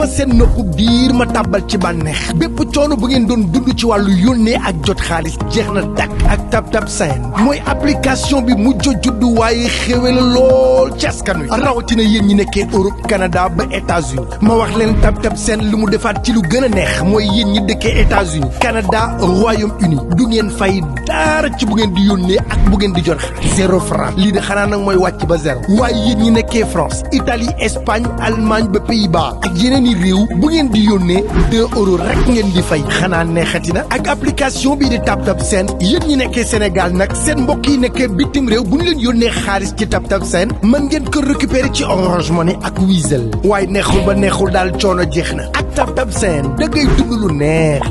seen noppu biir ma tàbbal ci bànneex bépp coono bu ngeen doon dund ci wàllu yónnee ak jot xaalis jeex na dakk ak TapTap Send mooy application bi mujj juddu waaye xéwé la lool ci askan wi rawatina yéen ñi nekkee Europe Canada ba États-Unis ma wax leen TapTap Send lu mu defaat ci lu gën a neex mooy yéen ñi dëkkee États-Unis Canada Royaume-Uni du ngeen fay dara ci bu ngeen di yónnee ak bu ngeen di jot xaalis 0 franc lii de xanaa nag mooy wàcc ba zéro waaye yéen ñi nekkee France Italie Espagne Allemagne ba Pays-Bas ak yeneen i réew bu ngeen di yónnee 2 euros rek ngeen di fay xanaa neexati na ak application bii di TapTap Send yéen ñi nekkee Sénégal nag seen mbokk yi nekkee bitim réew bu ñu leen yónnee xaalis ci TapTap Send mën ngeen ko récupérer ci Orange Money ak Wizall waaye neexul ba neexul daal coono jeex na ak TapTap Send da ngay dund lu neex.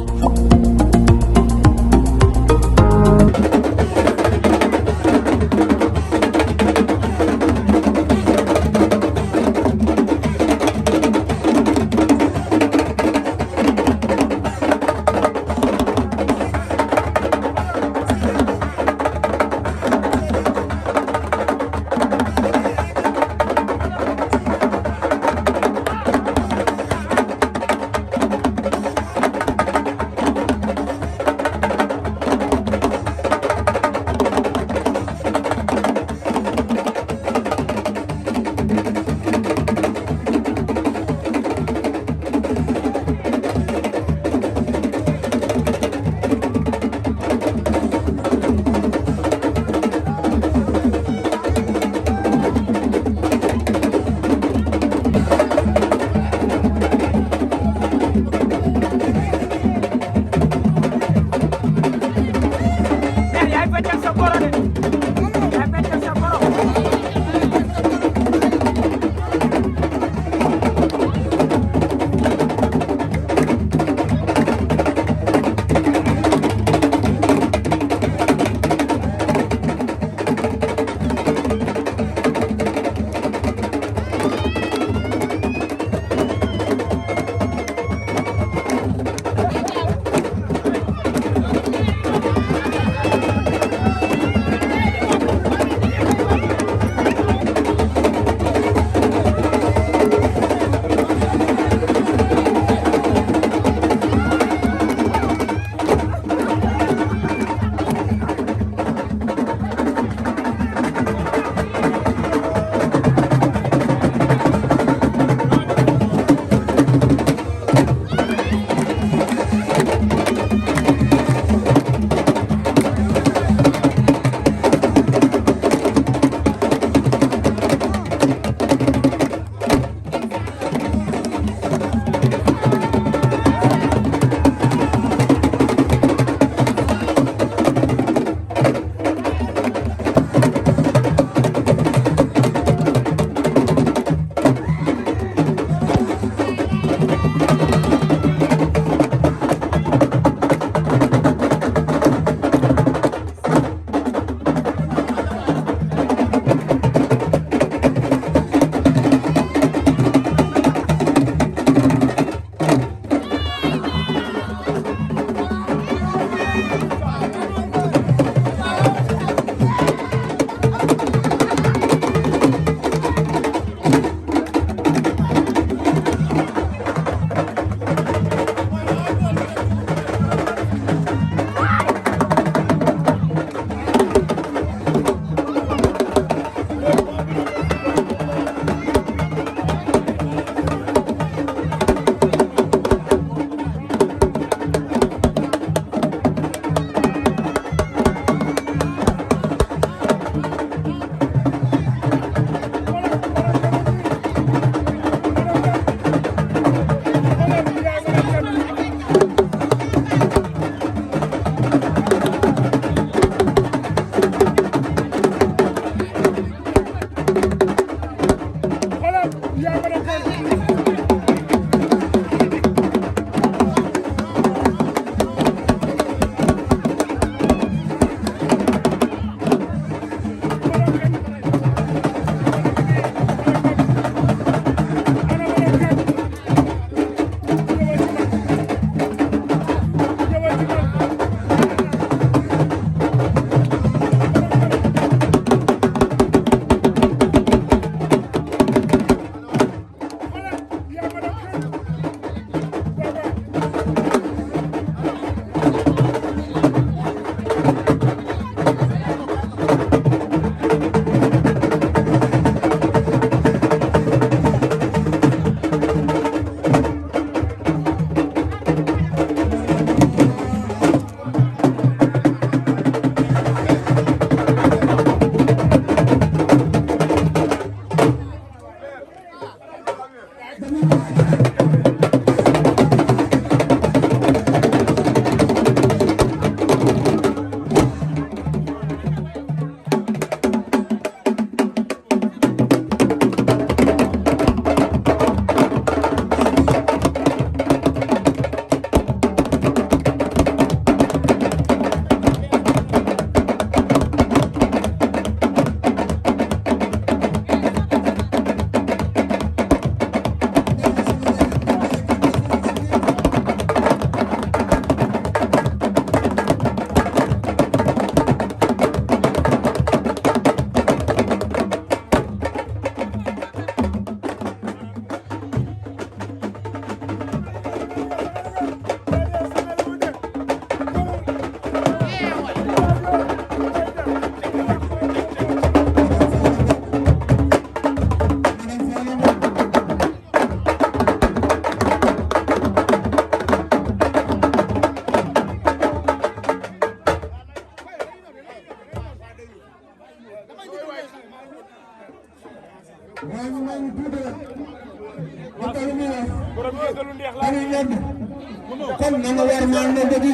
kon na nga war maa ne dëgg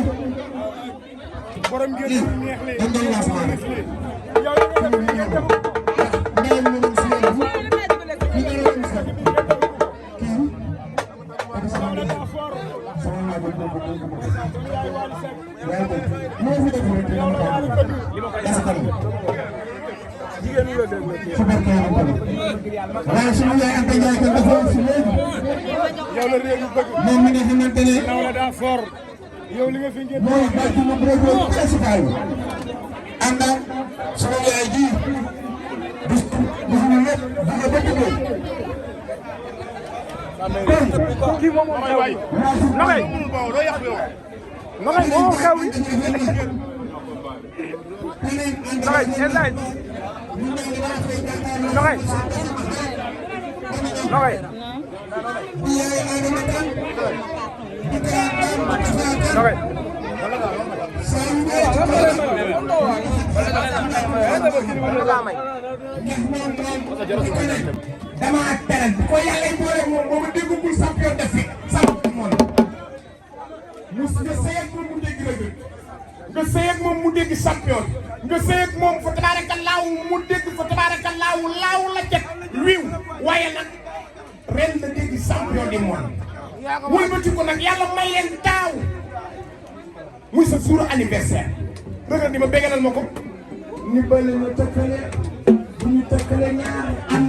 borom ngeen lu neex li dañ doon lancement rek yow li nga def ngeen def ndeyam ñu ngi si yéen ñu ngi leen di sax kii sama laaj boobu moo fi def rek dina ma jigéen ñi la dégg ci barke yàlla waaye suñu yaay Anta Ndiaye ko dafa si léegi yow la réew yu bëgg moom mi nga xamante ne naw la daa fort yow li nga fi ngeen mooy bàcc mu président principal bi ànd ak suñu yaay ji bis suñu lépp di nga bëgg ko kii moom moo xew waay nogay nogay moo xew yi nogay instant nogay nogay nogay dama ak teral bi ko yàlla boole moom boobu déggul champion d'Afrique champion du monde nga sëy ak moom mu dégg rëgg nga sëy ak moom mu dégg champion nga sëy ak moom fa tabaarakallaahu mu dégg fa tabaarakallaahu laaw la jot wiiw waaye nag ren la dégg champion du monde wëlbati ko nag yàlla may leen taaw muy sa jour anniversaire rëgg di ma bégalal ma ko ñu bële na tëkkale bu ñu tëkkale ñaar am